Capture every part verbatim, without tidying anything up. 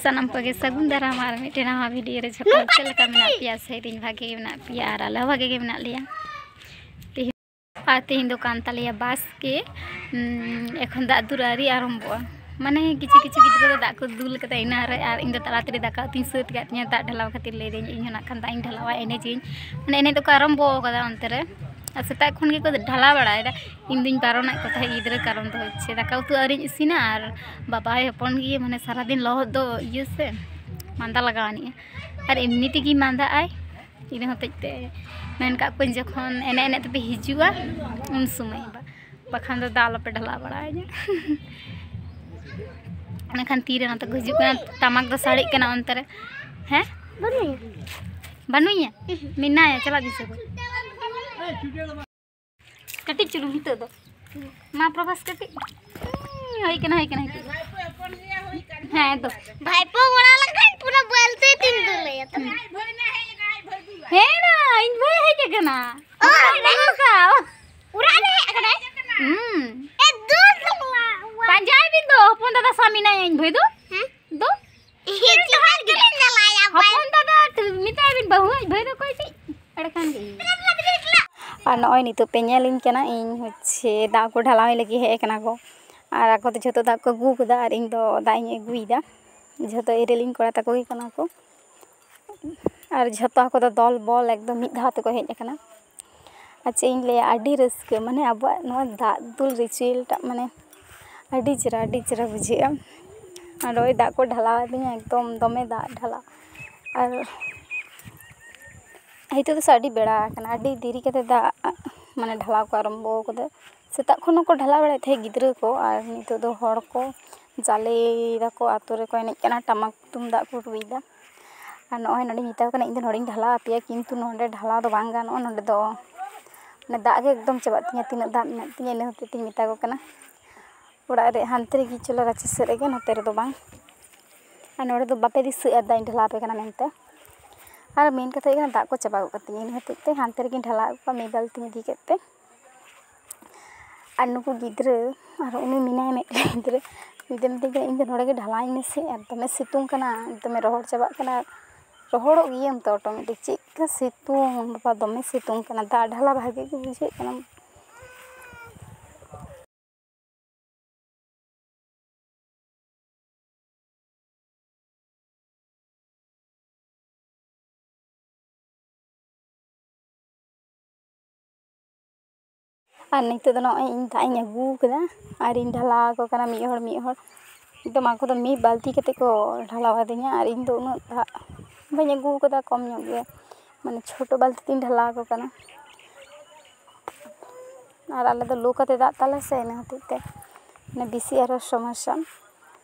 ᱥᱟᱱᱟᱢ ᱠᱚᱜᱮ ᱥᱟᱹᱜᱩᱱ ᱫᱟᱨᱟᱢ ᱟᱨ ᱢᱤᱫᱴᱮᱱ ᱱᱟᱣᱟ ᱵᱷᱤᱰᱤᱭᱳ ᱨᱮ ᱡᱚᱛᱚ ᱦᱚᱲ ᱪᱮᱫ ᱞᱮᱠᱟ ᱢᱮᱱᱟᱜ ᱯᱮᱭᱟ? ᱥᱮ ᱫᱤᱱ ᱵᱷᱟᱜᱮ ᱜᱮ ᱢᱮᱱᱟᱜ ᱯᱮᱭᱟ ᱟᱨ ᱟᱞᱮ ᱦᱚᱸ ᱵᱷᱟᱜᱮ ᱜᱮ ᱢᱮᱱᱟᱜ ᱞᱮᱭᱟ᱾ ᱛᱮᱦᱮᱧ, ᱟᱨ ᱛᱮᱦᱮᱧ ᱫᱚ ᱠᱟᱱ ᱛᱟᱞᱮᱭᱟ ᱵᱟᱥᱠᱮ᱾ ᱩᱸ, ᱮᱠᱷᱚᱱ ᱫᱟᱜ ᱫᱩᱞ ᱟᱹᱣᱨᱤ ᱟᱨᱟᱢᱵᱚᱜᱼᱟ᱾ ᱢᱟᱱᱮ ᱠᱤᱪᱷᱩ ᱠᱤᱪᱷᱩ ᱜᱤᱫᱽᱨᱟᱹ ᱫᱚ ᱫᱟᱜ ᱠᱚ ᱫᱩᱞ ᱠᱟᱫᱟ ᱤᱱᱟᱹ ᱨᱮ, ᱟᱨ ᱤᱧ ᱫᱚ ᱛᱟᱲᱟᱛᱟᱲᱤ ᱫᱟᱠᱟ ᱩᱛᱩᱧ ᱥᱟᱹᱛ ᱠᱟᱜ ᱛᱤᱧᱟᱹ ᱫᱟᱜ ᱰᱷᱟᱞᱟᱣ ᱠᱷᱟᱹᱛᱤᱨ᱾ ᱞᱟᱹᱭᱫᱟᱹᱧ ᱤᱧ ᱦᱚᱸ ᱱᱟᱜ ᱠᱷᱟᱱ ᱫᱟᱜ ᱤᱧ ᱰᱷᱟᱞᱟᱣᱟ, ᱮᱱᱮᱡᱟᱹᱧ᱾ ᱢᱟᱱᱮ ᱮᱱᱮᱡ ᱫᱚᱠᱚ ᱟᱨᱟᱢᱵᱚ ᱠᱟᱫᱟ ᱚᱱᱛᱮ ᱨᱮ, ᱟᱨ ᱥᱮᱛᱟᱜ ᱠᱷᱚᱱ ᱜᱮᱠᱚ ᱰᱷᱟᱞᱟᱣ ᱵᱟᱲᱟᱭᱮᱫᱟ᱾ ᱤᱧ ᱫᱩᱧ ᱵᱟᱨᱚᱱᱮᱫ ᱠᱚ ᱛᱟᱦᱮᱸᱫ ᱜᱤᱫᱽᱨᱟᱹ, ᱠᱟᱨᱚᱱ ᱫᱚ ᱦᱚᱪᱪᱷᱮ ᱫᱟᱠᱟ ᱩᱛᱩ ᱟᱹᱣᱨᱤᱧ ᱤᱥᱤᱱᱟ ᱟᱨ ᱵᱟᱵᱟᱭ ᱦᱚᱯᱚᱱ ᱜᱮ ᱢᱟᱱᱮ ᱥᱟᱨᱟᱫᱤᱱ ᱞᱚᱦᱚᱫ ᱫᱚ ᱤᱭᱟᱹ ᱥᱮ ᱢᱟᱸᱫᱟ ᱞᱟᱜᱟᱣ ᱟᱹᱱᱤᱡᱼᱟ, ᱟᱨ ᱮᱢᱱᱤ ᱛᱮᱜᱮ ᱢᱟᱸᱫᱟᱜ ᱟᱭ᱾ ᱤᱱᱟᱹ ᱦᱚᱛᱮᱡ ᱛᱮ ᱢᱮᱱ ᱠᱟᱜ ᱠᱚᱣᱟᱧ ᱡᱚᱠᱷᱚᱱ ᱮᱱᱮᱡ ᱮᱱᱮᱡ ᱛᱮᱯᱮ ᱦᱤᱡᱩᱜᱼᱟ ᱩᱱ ᱥᱚᱢᱚᱭ ᱵᱟ-, ᱵᱟᱠᱷᱟᱱ ᱫᱚ ᱫᱟᱜ ᱟᱞᱚᱯᱮ ᱰᱷᱟᱞᱟᱣ ᱵᱟᱲᱟᱭᱟ᱾ ᱮᱱᱠᱷᱟᱱ ᱛᱤᱨᱮ ᱱᱚᱛᱮ ᱠᱚ ᱦᱤᱡᱩᱜ ᱠᱟᱱᱟ, ᱴᱟᱢᱟᱠ ᱫᱚ ᱥᱟᱰᱮᱜ ᱠᱟᱱᱟ ᱚᱱᱛᱮ ᱨᱮ᱾ ᱦᱮᱸ? ᱵᱟᱹᱱᱩᱭᱟ᱾ ᱵᱟᱹᱱᱩᱭᱟ? ᱢᱮᱱᱟᱭᱟ, ᱪᱟᱞᱟᱜ ᱵᱤᱱ ᱥᱮ᱾ ᱠᱟᱹᱴᱤᱡ ᱪᱩᱞᱩᱝ ᱱᱤᱛᱚᱜ ᱫᱚ᱾ ᱢᱟ ᱯᱨᱚᱵᱷᱟᱥ ᱠᱟᱹᱴᱤᱡ᱾ ᱦᱩᱸ, ᱦᱩᱭ ᱠᱟᱱᱟ, ᱦᱩᱭ ᱠᱟᱱᱟ, ᱦᱩᱭ ᱠᱟᱱᱟ᱾ ᱦᱮᱸ, ᱫᱚ᱾ ᱵᱷᱟᱭᱯᱳ ᱜᱚᱲᱟ ᱞᱮᱠᱷᱟᱱ ᱯᱩᱨᱟᱹ ᱵᱟᱹᱞᱛᱤ ᱛᱤᱧ ᱫᱩᱞᱟᱹᱭᱟ ᱛᱚ᱾ ᱦᱮᱸ ᱱᱟ, ᱤᱧ ᱵᱷᱟᱹᱭ ᱦᱮᱡ ᱟᱠᱟᱱᱟ᱾ ᱚ, ᱚᱲᱟᱜ ᱨᱮ ᱦᱮᱡ ᱟᱠᱟᱱᱟᱭ᱾ ᱦᱩᱸ᱾ ᱮ, ᱫᱩ ᱫᱚ ᱯᱟᱸᱡᱟᱭ ᱵᱤᱱ ᱫᱚ, ᱦᱚᱯᱚᱱ ᱫᱟᱫᱟ ᱥᱟᱶ ᱢᱮᱱᱟᱭᱟ ᱤᱧ ᱵᱷᱟᱹᱭ ᱫᱚ᱾ ᱦᱮᱸ? ᱫᱚ? ᱦᱚᱯᱚᱱ ᱫᱟᱫᱟ, ᱢᱮᱛᱟᱭ ᱵᱤᱱ ᱵᱟᱹᱦᱩ, ᱤᱧ ᱵᱷᱟᱹᱭ ᱫᱚ ᱚᱠᱚᱭ ᱪᱮᱫ? ᱮᱸᱰᱮᱠᱷᱟᱱ ᱜᱮ᱾ ᱟᱨ ᱱᱚᱜᱼᱚᱭ ᱱᱤᱛᱚᱜ ᱯᱮ ᱧᱮᱞᱤᱧ ᱠᱟᱱᱟ, ᱤᱧ ᱦᱚᱪᱪᱷᱮ ᱫᱟᱜ ᱠᱚ ᱰᱷᱟᱞᱟᱣ ᱤᱧ ᱞᱟᱹᱜᱤᱫ ᱦᱮᱡ ᱟᱠᱟᱱᱟ ᱠᱚ᱾ ᱟᱨ ᱟᱠᱚ ᱫᱚ ᱡᱷᱚᱛᱚ ᱫᱟᱜ ᱠᱚ ᱟᱹᱜᱩ ᱠᱟᱫᱟ ᱟᱨ ᱤᱧ ᱫᱚ ᱫᱟᱜ ᱤᱧ ᱟᱹᱜᱩᱭᱮᱫᱟ᱾ ᱡᱷᱚᱛᱚ ᱮᱨᱮᱞᱤᱧ ᱠᱚᱲᱟ ᱛᱟᱠᱚ ᱜᱮ ᱠᱟᱱᱟ ᱠᱚ᱾ ᱟᱨ ᱡᱷᱚᱛᱚ ᱦᱟᱹᱠᱩ ᱫᱚ ᱫᱚᱞ ᱵᱚᱞ ᱮᱠᱫᱚᱢ ᱢᱤᱫ ᱫᱷᱟᱣ ᱛᱮᱠᱚ ᱦᱮᱡ ᱟᱠᱟᱱᱟ᱾ ᱟᱨ ᱪᱮᱫ ᱤᱧ ᱞᱟᱹᱭᱟ, ᱟᱹᱰᱤ ᱨᱟᱹᱥᱠᱟᱹ, ᱢᱟᱱᱮ ᱟᱵᱚᱣᱟᱜ ᱱᱚᱣᱟ ᱫᱟᱜ ᱫᱩᱞ ᱨᱤᱪᱩᱭᱮᱞ ᱴᱟᱜ, ᱢᱟᱱᱮ ᱟᱹᱰᱤ ᱪᱮᱦᱨᱟ, ᱟᱹᱰᱤ ᱪᱮᱦᱨᱟ ᱵᱩᱡᱷᱟᱹᱜᱼᱟ᱾ ᱟᱨ ᱱᱚᱜᱼᱚᱭ ᱫᱟᱜ ᱠᱚ ᱰᱷᱟᱞᱟᱣ ᱟᱹᱫᱤᱧᱟ, ᱮᱠᱫᱚᱢ ᱫᱚᱢᱮ ᱫᱟᱜ ᱰᱷᱟᱞᱟ᱾ ᱟᱨ ᱱᱤᱛᱚᱜ ᱫᱚ ᱥᱮ ᱟᱹᱰᱤ ᱵᱮᱲᱟ ᱟᱠᱟᱱᱟ, ᱟᱹᱰᱤ ᱫᱮᱨᱤ ᱠᱟᱛᱮ ᱫᱟᱜ ᱢᱟᱱᱮ ᱰᱷᱟᱞᱟᱣ ᱠᱚ ᱟᱨᱟᱢᱵᱚ ᱠᱟᱫᱟ᱾ ᱥᱮᱛᱟᱜ ᱠᱷᱚᱱ ᱦᱚᱸᱠᱚ ᱰᱷᱟᱞᱟᱣ ᱵᱟᱲᱟᱭᱮᱫ ᱛᱟᱦᱮᱸᱫ ᱜᱤᱫᱽᱨᱟᱹ ᱠᱚ, ᱟᱨ ᱱᱤᱛᱚᱜ ᱫᱚ ᱦᱚᱲ ᱠᱚ ᱡᱟᱞᱮᱭ ᱫᱟᱠᱚ, ᱟᱛᱳ ᱨᱮᱠᱚ ᱮᱱᱮᱡ ᱠᱟᱱᱟ, ᱴᱟᱢᱟᱠ ᱛᱩᱢᱫᱟᱜ ᱠᱚ ᱨᱩᱭᱮᱫᱟ᱾ ᱟᱨ ᱱᱚᱜᱼᱚᱭ ᱱᱚᱸᱰᱮᱧ ᱢᱮᱛᱟ ᱠᱚ ᱠᱟᱱᱟ, ᱤᱧ ᱫᱚ ᱱᱚᱸᱰᱮᱧ ᱰᱷᱟᱞᱟᱣ ᱟᱯᱮᱭᱟ, ᱠᱤᱱᱛᱩ ᱱᱚᱸᱰᱮ ᱰᱷᱟᱞᱟᱣ ᱫᱚ ᱵᱟᱝ ᱜᱟᱱᱚᱜᱼᱟ, ᱱᱚᱸᱰᱮ ᱫᱚ ᱢᱟᱱᱮ ᱫᱟᱜ ᱜᱮ ᱮᱠᱫᱚᱢ ᱪᱟᱵᱟᱜ ᱛᱤᱧᱟᱹ, ᱛᱤᱱᱟᱹᱜ ᱫᱟᱜ ᱢᱮᱱᱟᱜ ᱛᱤᱧᱟᱹ ᱤᱱᱟᱹ ᱦᱚᱛᱮᱡ ᱛᱤᱧ ᱢᱮᱛᱟ ᱠᱚ ᱠᱟᱱᱟ᱾ ᱚᱲᱟᱜ ᱨᱮ ᱦᱟᱱᱛᱮ ᱨᱮᱜᱮ ᱪᱚᱞᱚ ᱨᱟᱪᱟ ᱥᱮᱫ ᱨᱮᱜᱮ, ᱱᱚᱛᱮ ᱨᱮᱫᱚ ᱵᱟᱝ᱾ ᱟᱨ ᱱᱚᱰᱮ ᱫᱚ ᱵᱟᱯᱮ ᱫᱤᱥᱟᱹᱜᱼᱟ ᱫᱟᱜ ᱤᱧ ᱰᱷᱟᱞᱟᱣ ᱟᱯᱮ ᱠᱟᱱᱟ ᱢᱮᱱᱛᱮ᱾ ᱟᱨ ᱢᱮᱱ ᱠᱟᱛᱷᱟ ᱦᱩᱭᱩᱜ ᱠᱟᱱᱟ, ᱫᱟᱜ ᱠᱚ ᱪᱟᱵᱟ ᱜᱚᱫ ᱠᱟᱛᱤᱧᱟ, ᱤᱱᱟᱹ ᱦᱚᱛᱮᱡ ᱛᱮ ᱦᱟᱱᱛᱮ ᱨᱮᱜᱮᱧ ᱰᱷᱟᱞᱟᱣ ᱟᱹᱜᱩ ᱠᱚᱣᱟ ᱢᱤᱫ ᱵᱟᱹᱞᱛᱤᱧ ᱤᱫᱤ ᱠᱮᱫ ᱛᱮ᱾ ᱟᱨ ᱱᱩᱠᱩ ᱜᱤᱫᱽᱨᱟᱹ, ᱟᱨ ᱩᱱᱤ ᱢᱮᱱᱟᱭᱟ ᱢᱤᱫᱴᱮᱱ ᱜᱤᱫᱽᱨᱟᱹ, ᱢᱤᱫ ᱫᱤᱱ ᱢᱤᱛᱟᱹᱧ ᱠᱟᱱᱟ, "ᱤᱧ ᱫᱚ ᱱᱚᱰᱮ ᱜᱮ ᱰᱷᱟᱞᱟᱣ ᱤᱧ ᱢᱮᱥᱮ, ᱮᱠᱫᱚᱢᱮ ᱥᱤᱛᱩᱝ ᱠᱟᱱᱟ, ᱮᱠᱫᱚᱢᱮ ᱨᱚᱦᱚᱲ ᱪᱟᱵᱟᱜ ᱠᱟᱱᱟ᱾" ᱨᱚᱦᱚᱲᱚᱜ ᱜᱮᱭᱟᱢ ᱛᱚ ᱚᱴᱳᱢᱮᱴᱤᱠ, ᱪᱮᱫᱠᱟ ᱥᱤᱛᱩᱝ ᱵᱟᱵᱟ, ᱫᱚᱢᱮ ᱥᱤᱛᱩᱝ ᱠᱟᱱᱟ, ᱫᱟᱜ ᱰᱷᱟᱞᱟ ᱵᱷᱟᱜᱮ ᱜᱮ ᱵᱩᱡᱷᱟᱹᱜ ᱠᱟᱱᱟ᱾ ᱟᱨ ᱱᱤᱛᱚᱜ ᱫᱚ ᱱᱚᱜᱼᱚᱭ ᱤᱧ ᱫᱟᱜ ᱤᱧ ᱟᱹᱜᱩ ᱠᱟᱫᱟ ᱟᱨ ᱤᱧ ᱰᱷᱟᱞᱟ ᱟᱠᱚ ᱠᱟᱱᱟ ᱢᱤᱫ ᱦᱚᱲ ᱢᱤᱫ ᱦᱚᱲ᱾ ᱮᱠᱫᱚᱢ ᱟᱠᱚ ᱫᱚ ᱢᱤᱫ ᱵᱟᱹᱞᱛᱤ ᱠᱟᱛᱮ ᱠᱚ ᱰᱷᱟᱞᱟᱣ ᱟᱹᱫᱤᱧᱟ ᱟᱨ ᱤᱧ ᱫᱚ ᱩᱱᱟᱹᱜ ᱫᱟᱜ ᱵᱟᱹᱧ ᱟᱹᱜᱩ ᱠᱟᱫᱟ, ᱠᱚᱢ ᱧᱚᱜ ᱜᱮ, ᱢᱟᱱᱮ ᱪᱷᱳᱴᱳ ᱵᱟᱹᱞᱛᱤ ᱛᱤᱧ ᱰᱷᱟᱞᱟ ᱟᱠᱚ ᱠᱟᱱᱟ᱾ ᱟᱨ ᱟᱞᱮ ᱫᱚ ᱞᱳ ᱠᱟᱛᱮ ᱫᱟᱜ ᱛᱟᱞᱮ ᱥᱮ, ᱤᱱᱟᱹ ᱦᱚᱛᱮᱡ ᱛᱮ ᱢᱟᱱᱮ ᱵᱮᱥᱤ ᱟᱨᱦᱚᱸ ᱥᱚᱢᱚᱥᱥᱟ᱾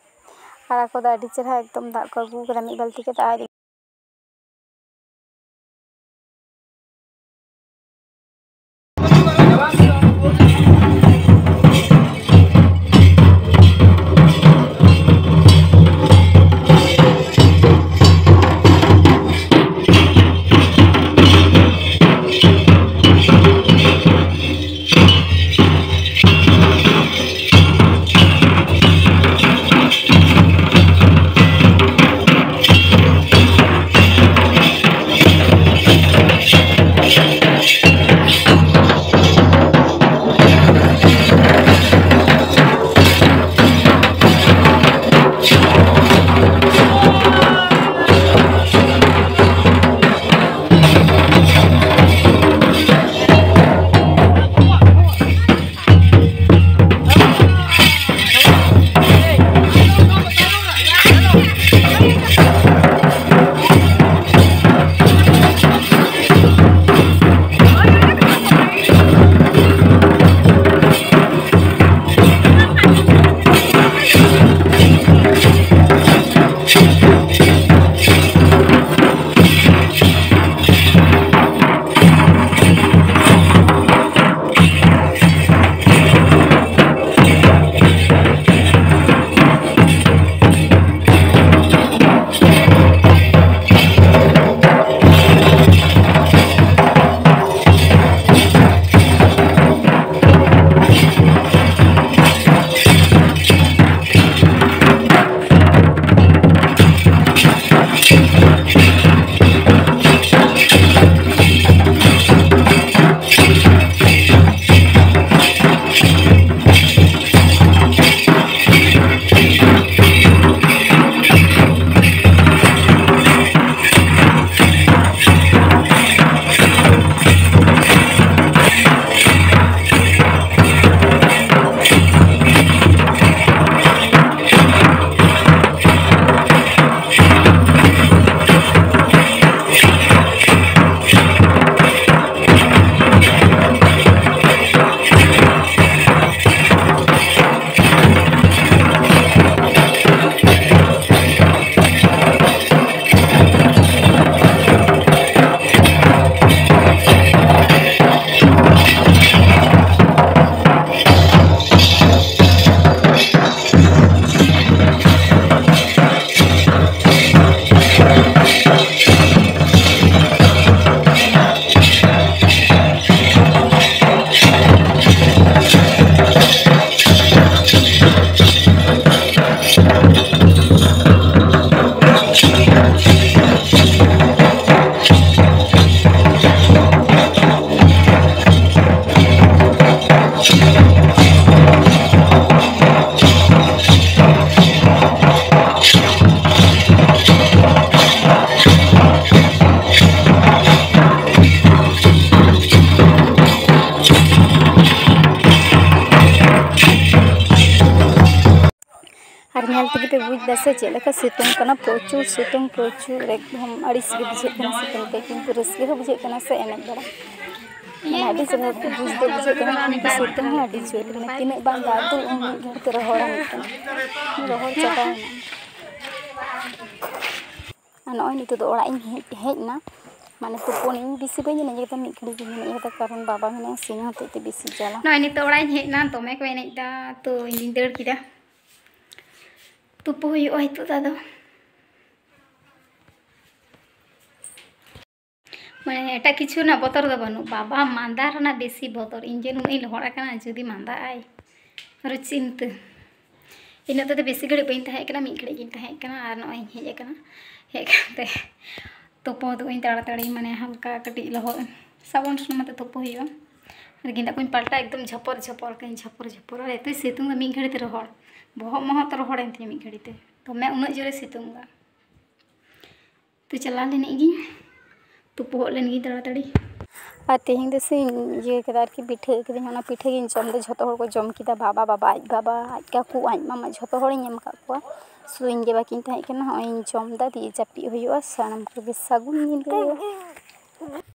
ᱟᱨ ᱟᱠᱚ ᱫᱚ ᱟᱹᱰᱤ ᱪᱮᱦᱨᱟ ᱮᱠᱫᱚᱢ ᱫᱟᱜ ᱠᱚ ᱟᱹᱜᱩ ᱠᱟᱫᱟ ᱢᱤᱫ ᱵᱟᱹᱞᱛᱤ ᱠᱟᱛᱮ᱾ ᱟᱨ ᱯᱮ ᱵᱩᱡᱽ ᱫᱟ ᱥᱮ ᱪᱮᱫ ᱞᱮᱠᱟ ᱥᱤᱛᱩᱝ ᱠᱟᱱᱟ? ᱯᱨᱚᱪᱩᱨ ᱥᱤᱛᱩᱝ, ᱯᱨᱚᱪᱩᱨ ᱮᱠᱫᱚᱢ ᱟᱹᱲᱤᱥ ᱜᱮ ᱵᱩᱡᱷᱟᱹᱜ ᱠᱟᱱᱟ ᱥᱤᱛᱩᱝ ᱛᱮ, ᱠᱤᱱᱛᱩ ᱨᱟᱹᱥᱠᱟᱹ ᱦᱚᱸ ᱵᱩᱡᱷᱟᱹᱜ ᱠᱟᱱᱟ ᱥᱮ ᱮᱱᱮᱡ ᱵᱟᱲᱟ᱾ ᱢᱟᱱᱮ ᱟᱹᱰᱤ ᱪᱮᱦᱨᱟ ᱵᱩᱡᱽ ᱫᱚ ᱵᱩᱡᱷᱟᱹᱜ ᱠᱟᱱᱟ, ᱠᱤᱱᱛᱩ ᱥᱤᱛᱩᱝ ᱦᱚᱸ ᱟᱹᱰᱤ ᱡᱳᱨ ᱠᱟᱱᱟ᱾ ᱛᱤᱱᱟᱹᱜ ᱵᱟᱝ ᱫᱟᱜ ᱫᱩᱞ, ᱩᱱ ᱢᱤᱫ ᱜᱷᱟᱹᱲᱤᱡ ᱛᱮ ᱨᱚᱦᱚᱲ ᱮᱱᱟ᱾ ᱨᱚᱦᱚᱲ ᱪᱟᱵᱟᱭᱮᱱᱟ᱾ ᱟᱨ ᱱᱚᱜᱼᱚᱭ ᱱᱤᱛᱚᱜ ᱫᱚ ᱚᱲᱟᱜ ᱤᱧ ᱦᱮᱡ, ᱦᱮᱡ ᱮᱱᱟ᱾ ᱢᱟᱱᱮ ᱛᱩᱯᱩᱱᱤᱧ, ᱵᱮᱥᱤ ᱵᱟᱹᱧ ᱮᱱᱮᱡ ᱠᱟᱫᱟ, ᱢᱤᱫ ᱜᱷᱟᱹᱲᱤᱡ ᱜᱤᱧ ᱮᱱᱮᱡ ᱠᱟᱫᱟ, ᱠᱟᱨᱚᱱ ᱵᱟᱵᱟ ᱢᱮᱱᱟᱭᱟ ᱥᱤᱧ ᱦᱚᱛᱮᱡ ᱛᱮ ᱵᱮᱥᱤ ᱡᱟᱞᱟ᱾ ᱱᱚᱜᱼᱚᱭ ᱱᱤᱛᱚᱜ ᱚᱲᱟᱜ ᱤᱧ ᱦᱮᱡ ᱮᱱᱟ, ᱫᱚᱢᱮ ᱠᱚ ᱮᱱᱮᱡ ᱮᱫᱟ, ᱛᱚ ᱤᱧ ᱫᱩᱧ ᱫᱟᱹᱲ ᱠᱮᱫᱟ᱾ ᱛᱩᱯᱩ ᱦᱩᱭᱩᱜᱼᱟ ᱱᱤᱛᱚᱜ ᱫᱚ ᱟᱫᱚ᱾ ᱢᱟᱱᱮ ᱮᱴᱟᱜ ᱠᱤᱪᱷᱩ ᱨᱮᱱᱟᱜ ᱵᱚᱛᱚᱨ ᱫᱚ ᱵᱟᱹᱱᱩᱜ, ᱵᱟᱵᱟ ᱢᱟᱸᱫᱟ ᱨᱮᱱᱟᱜ ᱵᱮᱥᱤ ᱵᱚᱛᱚᱨ᱾ ᱤᱧ ᱡᱮ ᱱᱩᱱᱟᱹᱜ ᱤᱧ ᱞᱚᱦᱚᱫ ᱟᱠᱟᱱᱟ, ᱡᱩᱫᱤ ᱢᱟᱸᱫᱟᱜ ᱟᱭ, ᱟᱨᱚ ᱪᱤᱱᱛᱟᱹ᱾ ᱤᱱᱟᱹᱜ ᱛᱮᱫᱚ ᱵᱮᱥᱤ ᱜᱷᱟᱹᱲᱤᱡ ᱵᱟᱹᱧ ᱛᱟᱦᱮᱸ ᱠᱟᱱᱟ, ᱢᱤᱫ ᱜᱷᱟᱹᱲᱤᱡ ᱜᱤᱧ ᱛᱟᱦᱮᱸ ᱠᱟᱱᱟ᱾ ᱟᱨ ᱱᱚᱜᱼᱚᱭ ᱤᱧ ᱦᱮᱡ ᱟᱠᱟᱱᱟ, ᱦᱮᱡ ᱠᱟᱛᱮ ᱛᱩᱯᱩ ᱫᱩᱜ ᱤᱧ ᱛᱟᱲᱟᱛᱟᱲᱤ, ᱢᱟᱱᱮ ᱦᱟᱞᱠᱟ ᱠᱟᱹᱴᱤᱡ ᱞᱚᱦᱚᱫ ᱥᱟᱵᱚᱱ ᱥᱩᱱᱩᱢ ᱟᱛᱮ ᱛᱩᱯᱩ ᱦᱩᱭᱩᱜᱼᱟ᱾ ᱟᱨ ᱜᱮᱸᱫᱟᱜ ᱠᱚᱧ ᱯᱟᱞᱴᱟᱣ, ᱮᱠᱫᱚᱢ ᱡᱷᱚᱯᱚᱨ ᱡᱷᱚᱯᱚᱨ ᱠᱟᱹᱧ, ᱡᱷᱚᱯᱚᱨ ᱡᱷᱚᱯᱚᱨ᱾ ᱟᱨ ᱮᱛᱚᱭ ᱥᱤᱛᱩᱝ ᱫᱚ ᱢᱤᱫ ᱜᱷᱟᱹᱲᱤᱡ ᱛᱮ ᱨᱚᱦᱚᱲ, ᱵᱚᱦᱚᱜ ᱢᱚᱦᱚᱜ ᱛᱚ ᱨᱚᱦᱚᱲᱮᱱ ᱛᱤᱧᱟ ᱢᱤᱫ ᱜᱷᱟᱹᱲᱤᱡ ᱛᱮ, ᱫᱚᱢᱮ ᱩᱱᱟᱹᱜ ᱡᱳᱨᱮ ᱥᱤᱛᱩᱝ ᱮᱫᱟ᱾ ᱛᱚ ᱪᱟᱞᱟᱣ ᱞᱮᱱ ᱜᱤᱧ, ᱛᱩᱯᱩ ᱦᱚᱫ ᱞᱮᱱ ᱜᱤᱧ ᱛᱟᱲᱟᱛᱟᱲᱤ᱾ ᱟᱨ ᱛᱮᱦᱮᱧ ᱫᱚ ᱥᱮᱧ ᱤᱭᱟᱹ ᱠᱮᱫᱟ ᱟᱨᱠᱤ, ᱯᱤᱴᱷᱟᱹ ᱠᱟᱹᱫᱟᱹᱧ, ᱚᱱᱟ ᱯᱤᱴᱷᱟᱹ ᱜᱤᱧ ᱡᱚᱢ ᱫᱟ᱾ ᱡᱷᱚᱛᱚ ᱦᱚᱲ ᱠᱚ ᱡᱚᱢ ᱠᱮᱫᱟ, ᱵᱟᱵᱟ, ᱵᱟᱵᱟ ᱟᱡ ᱵᱟᱵᱟ, ᱟᱡ ᱠᱟᱠᱩ, ᱟᱡ ᱢᱟᱢᱟ, ᱡᱷᱚᱛᱚ ᱦᱚᱲᱤᱧ ᱮᱢ ᱠᱟᱜ ᱠᱚᱣᱟ᱾ ᱥᱩᱫᱷᱩ ᱤᱧ ᱜᱮ ᱵᱟᱹᱠᱤᱧ ᱛᱟᱦᱮᱸ ᱠᱟᱱᱟ᱾ ᱦᱚᱸᱜᱼᱚᱭ ᱤᱧ ᱡᱚᱢ ᱫᱟ, ᱫᱤᱭᱮ ᱡᱟᱹᱯᱤᱫ ᱦᱩᱭᱩᱜᱼᱟ᱾ ᱥᱟᱱᱟᱢ ᱠᱚᱜᱮ ᱥᱟᱹᱜᱩᱱ ᱧᱤᱫᱟᱹ᱾